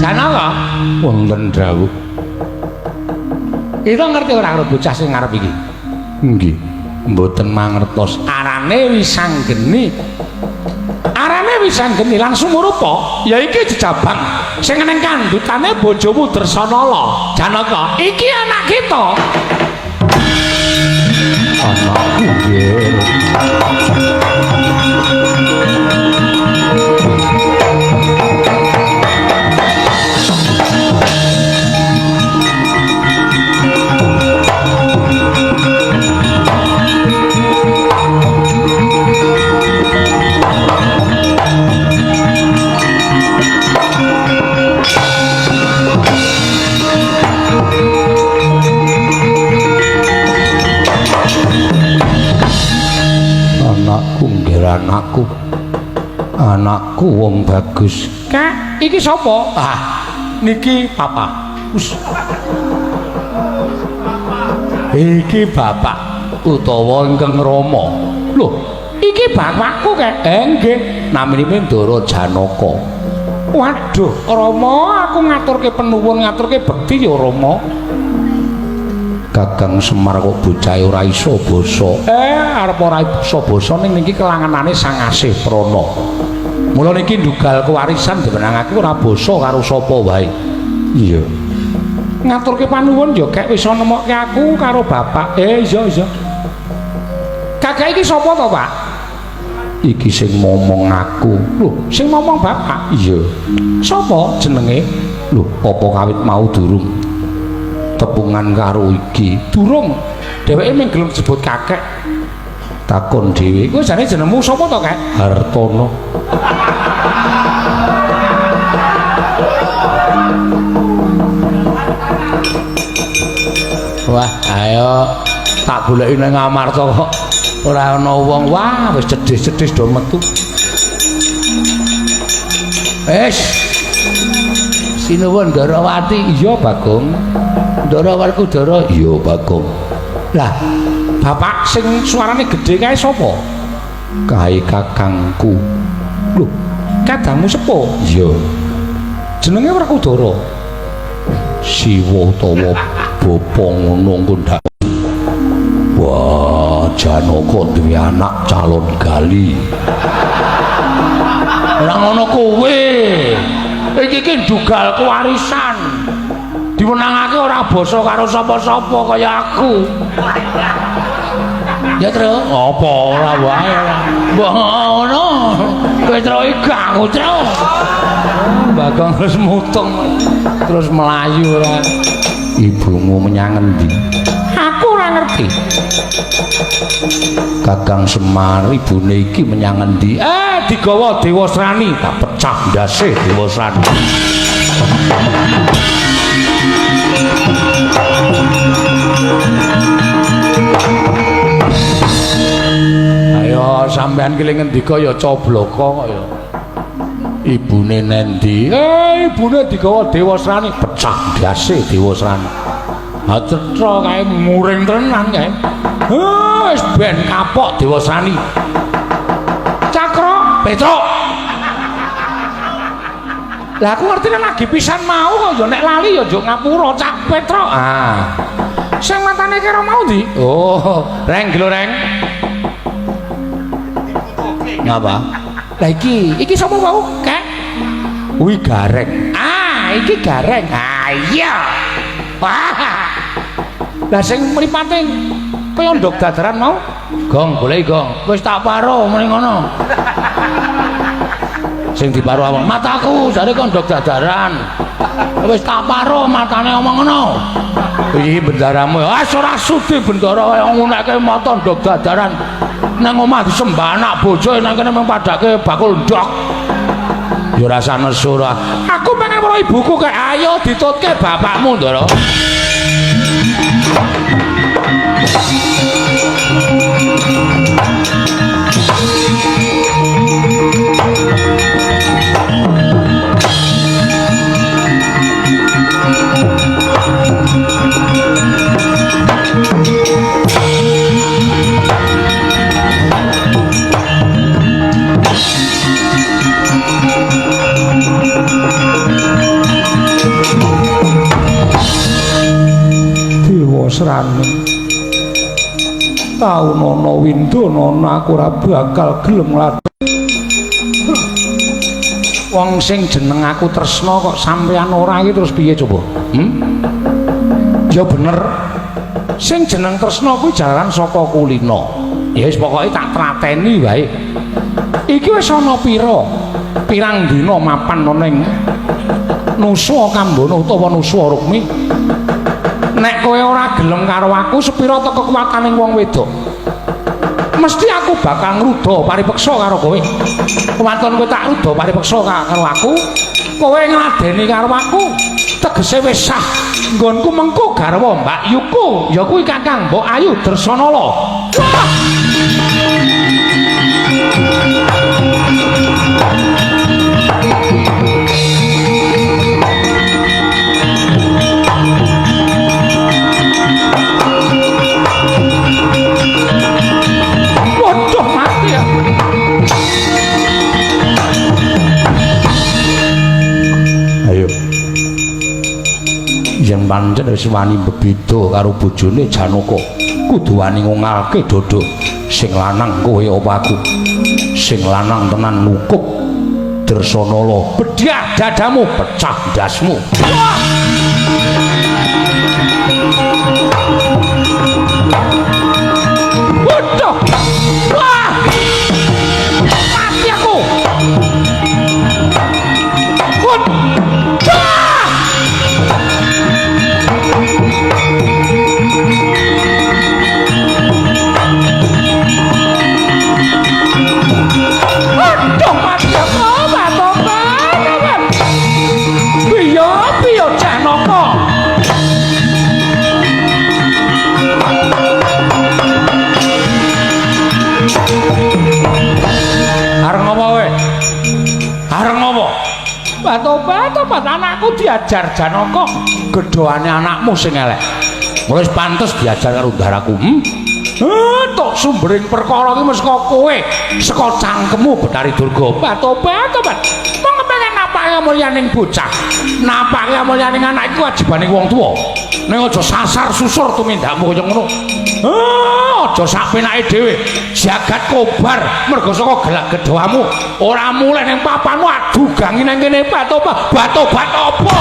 Janaka, wonten dawuh. Kita ngerti ora karo bocah sing ngarep iki? Nggih, mboten mangertos. Arane Wisanggeni. Arane Wisanggeni lan sumurupa ya iki jejabang sing neng kandhutane bojomu Dresanala. Janaka, iki anak kita. Anakku nggih. Anakku, anakku wong bagus. Kak, iki sapa? Ah, niki papa. Us. Iki bapak utawa ingkang Rama. Lho, iki bapakku kek. Nggih, naminipun Ndara Janaka. Waduh, Rama, aku ngaturke penuwun, ngaturke bekti ya Rama. Kakang Semar kok bocahe ora iso basa. Arep ora iso basa ning niki kelangenane Sang Asih Prana. Mula niki ndugal kewarisan diwenangake ora basa karo sapa wae. Iya. Ngaturke panuwun ya kek wis nemokke aku karo bapak. Iya iya. Kakek iki sapa to, Pak? Iki sing momong aku. Lho, sing momong bapak? Iya. Sapa jenenge? Lho, apa kawit mau durung tepungan karo iki? Durung. Dheweke mung gelem disebut kakek. Takon dhewe. Kuwi jane jenengmu sapa to, Kek? Hartono. Wah, ayo tak goleki nang Amarta kok ora ana wong. Wah, wis cedhis-cedhis do metu. Wis. Sinuwun Ndarawati. Iya, Bagong. Ndara Werkudara. Iya, Bagong. Lah, bapak sing suarane gedhe kae sapa? Kae kakangku. Lho, kadangmu sepuh? Iya. Jenenge Werkudara. Siwa utawa bapa ngono engko ndak. Wah, Janaka duwe anak calon gali. Ora ngono kowe. Iki ki ndugal kewarisan. Diwenangake ora basa karo sapa-sapa kaya aku. Ya, Tru. Apa ora wae. Mbah ngono. Kowe Tru iki aku, Tru. Bagong terus mutung. Terus melayu ora. Ibumu menyang endi? Aku ora ngerti. Kakang Semar ibune iki menyang endi? Digawa Dewasrani, tak pecah ndase Dewasrani. Ayo sampean ki ngendika ya cobloko kok ya. Ibune nendi? Ibune digawa Dewasrani, pecah ndase Dewasrani. Ha cetha kae muring tenan kae. Wis ben kapok Dewasrani. Cakra, Petruk. Lah aku ngerti lagi pisan mau kok ya nek lali ya njuk ngapura Cak Petruk. Ah. Sing matane kira mau ndi? Oh, reng gelo reng. Ngapa? Lah iki, iki sapa mau? Kek. Kuwi Gareng. Ah, iki Gareng. Ah iya. Wah. Lah sing mripate kaya ndok dadaran mau? Gong, goleki gong. Wis tak paro muni ngono. Sing diparo awak mataku jare kok ndok dadaran. Wis tak paro matane omong ngono. Iki bendaramu. Ah ora sudi bendara kaya ngunekke mata ndok dadaran. Nang omah disembah anak bojo nang kene mung padake bakul ndok. Ya ora usah nesu ora. Aku pengen weruh ibuku kek. Ayo ditutke bapakmu, Ndara. mesrane. Taunono Windonono, aku ora bakal gelem ngladeni. Wong sing jeneng aku tresna kok sampeyan ora iki terus piye coba? Hmm? Ya bener. Sing jeneng tresna kuwi jalaran saka kulina. Ya wis pokoke tak trateni wae. Iki wis ana pira? Pirang dina mapan ana ning Nusa Kambana utawa Nusa Rukmi. Nek kowe ora gelem karo aku, sepira ta kekuwatane wong wedok? Mesti aku bakal ngruda paripeksa karo kowe. Kewaton kowe tak ruda paripeksa karo aku, kowe ngladeni karo aku, tegese wis sah nggonku mengko garwa Mbak Yuku, ya kuwi Kakang Mbok Ayu Dresanala. Wah! Waduh, mati ya. Ayo. Yen pancen wis wani bebeda karo bojone Janaka, kudu wani ngungalke dodo. Sing lanang kowe apa aku? Sing lanang tenan nukup Dresanala. Bedhah dadamu, pecah ndasmu. Wah! Waduh! Wah! Mati aku. Waduh! Aduh, mati aku, matobat. Piye, piye Janaka? Arep ngopo kowe? Arep ngopo? Batobat, tobat anakku diajar Janaka. Gedhoane anakmu sing elek. Wis pantes diajar karo ndaraku. Hmm? Tok sumbering perkara iki mesti saka kowe, saka cangkemmu Bathari Durga. Batobat, tobat. Mong kepengen napake mulyaning bocah. Napake mulyaning anak iku wajibane wong tuwa. Ning aja sasar susur tumindakmu kaya ngono. Aja sak penake dhewe. Jagat kobar mergo saka gelak gedhamu. Ora mulih ning papanmu adu gangi nang kene. Batobat, batobat apa?